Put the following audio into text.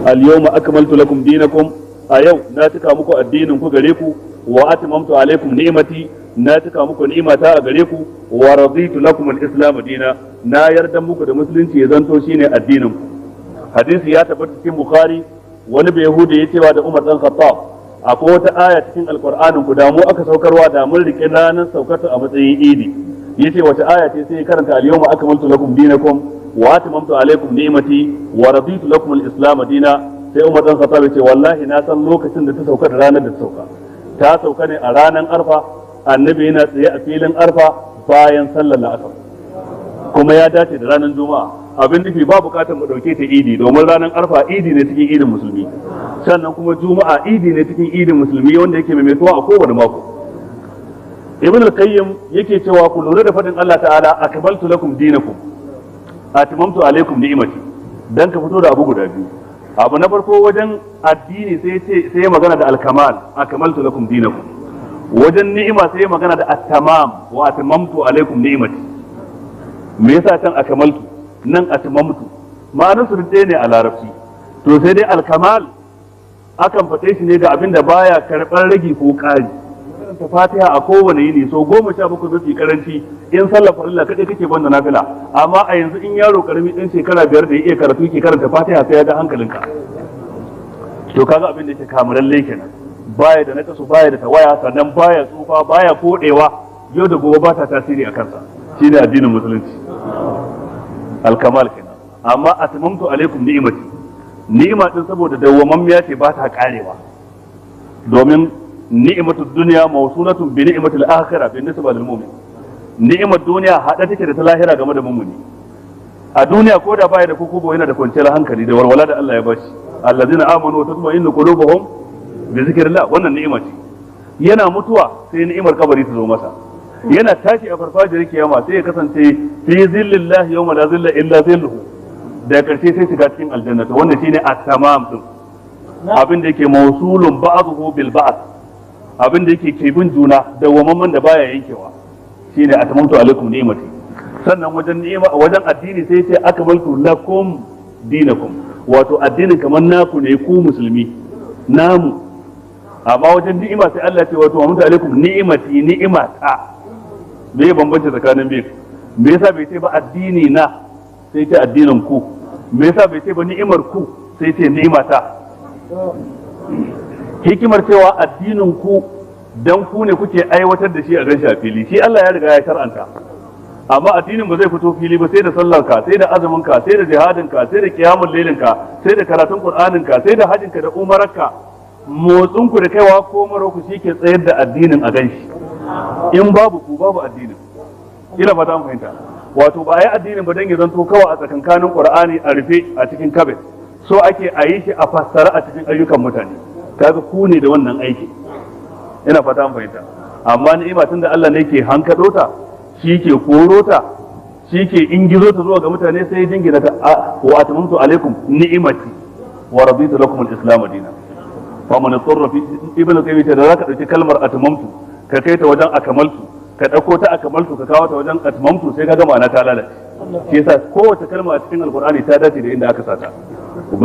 Al-yawma akmaltu lakum dinakum, a yau na cika muku addinin ku gare ku, wa atmamtu alaikum ni'mati, na cika muku ni'imata a gare ku, wa raditu lakum al-islam dina, na yarda muku da musulunci ya zanto shine addinin ku. Hadisi ya tabbata cikin Bukhari, wani bai Yahudi ya cewa da Umar dan Khattab, akwai wata aya cikin Alqur'anin ku, da mu aka saukarwa da mun rike ranar saukarta a matsayin Idi. Yace wace aya ce? Sai ya karanta al-yawma akmaltu lakum dinakum wa atmamtu alaikum ni'mati wa raditu lakum al-islam dina. Sai Umar dan Khattab ya ce wallahi na san lokacin da ta sauka da ranar da ta sauka. Ta sauka ne a ranar Arfa, Annabi yana tsaye a filin Arfa bayan sallar La'asar, kuma ya dace da ranar Juma'a. Abin nufi, ba bukatar mu dauke ta Idi, domin ranar Arfa Idi ne cikin Idin musulmi, sannan kuma Juma'a Idi ne cikin Idin musulmi wanda yake maimaituwa a kowane mako. Ibn al-Qayyim yake cewa ku lura da fadin Allah ta'ala akmaltu lakum dinakum, atmamtu alaikum ni'mati, dan ka fito da abu guda biyu. Abu na farko, wajen addini sai ce sai ya magana da al-kamal, akmaltu lakum dinakum. Wajen ni'ima sai ya magana da at-tamam, wa atmamtu alaikum ni'mati. Me yasa can akmaltu, nan atmamtu? Ma'anar su ɗaya ne a Larabci. To sai dai al-kamal akan faɗe shi ne ga abin da baya karɓar ragi ko ƙari. Karanta Fatiha a kowane yini so 17 mafi karanci in sallar farilla kaɗai kake, banda nafila. Amma a yanzu in yaro karami ɗin shekara 5 da ya iya karatu ke karanta Fatiha, sai ya ga hankalinka. To kaga abin da yake kamulalle kenan, baya da nakasu, baya da tawaya, sannan baya tsufa, baya kodewa, yau da gobe ba ta tasiri a kansa, shine addinin Musulunci, alkamal kenan. Amma atmamtu alaikum ni'imati, ni'ima din saboda dawwamammiya ce, ba ta karewa, domin ni'imatu dunya mawsulatun bi ni'matil akhirah bin nisba lil mu'min. Ni'imar duniya hada take da ta lahira game da mummuni. A duniya ko da baya da kukubo, yana da kwanciyar hankali da walwala da Allah ya bashi. Allazina amanu wa tatma'innu qulubuhum bi zikrillah, wannan ni'ima ce. Yana mutuwa sai ni'imar kabari ta zo masa. Yana tashi a farfajiyar kiyama sai ya kasance fi zillillahi yawma la zilla illa zilluhu. Da karshe sai shiga cikin aljanna. To wannan shine at-tamam din, abin da yake mawsulun ba'dahu bil ba'd, abin da yake ke bin juna, dawwamamman da baya yankewa, shine atmamtu alaikum ni'mati. Sannan wajen ni'ima, wajen addini, sai ce akmaltu lakum dinakum, wato addinin kamar naku ne ku musulmi, namu. Amma wajen ni'ima sai Allah ce wato atmamtu alaikum ni'imati, ni'imata. Me ya bambanta tsakanin biyu? Me yasa bai ce ba addini na, sai ce addinin ku? Me yasa bai ce ba ni'imar ku, sai ce ni'imata? Hikimar cewa addinin ku, dan ku ne kuke aiwatar da shi a ganshi a fili. Shi Allah ya riga ya shar'anta, amma addinin ba zai fito fili ba sai da sallar ka, sai da azumin ka, sai da jihadin ka, sai da qiyamul lailin ka, sai da karatun Qur'anin ka, sai da hajjin ka da umarar ka. Motsin ku da kaiwa ko maro ku shi ke tsayar da addinin a ganshi. In babu ku, babu addinin. Ina fata an fahimta. Wato ba a yi addinin ba dan ya zanto kawai a tsakankanin Qur'ani a rufe a cikin kabet. So ake a yi shi a fassara a cikin ayyukan mutane. Kaga ku ne da wannan aiki. Ina fata an fahimta. Amma ni'ima, tunda Allah ne ke hankado ta, shi ke koro ta, shi ke ingizo ta zuwa ga mutane, sai ya jingina ta wa atmamtu alaikum ni'imati wa raditu lakum al-islam dinan. Fa man turra fi, Ibnu Qayyim ce da zaka dauki kalmar atmamtu ka kai ta wajen akamaltu, ka dauko ta akamaltu ka kawo ta wajen atmamtu, sai ka ga ma'ana ta lalace. Shi yasa kowace kalma a cikin Alqur'ani ta dace da inda aka sata.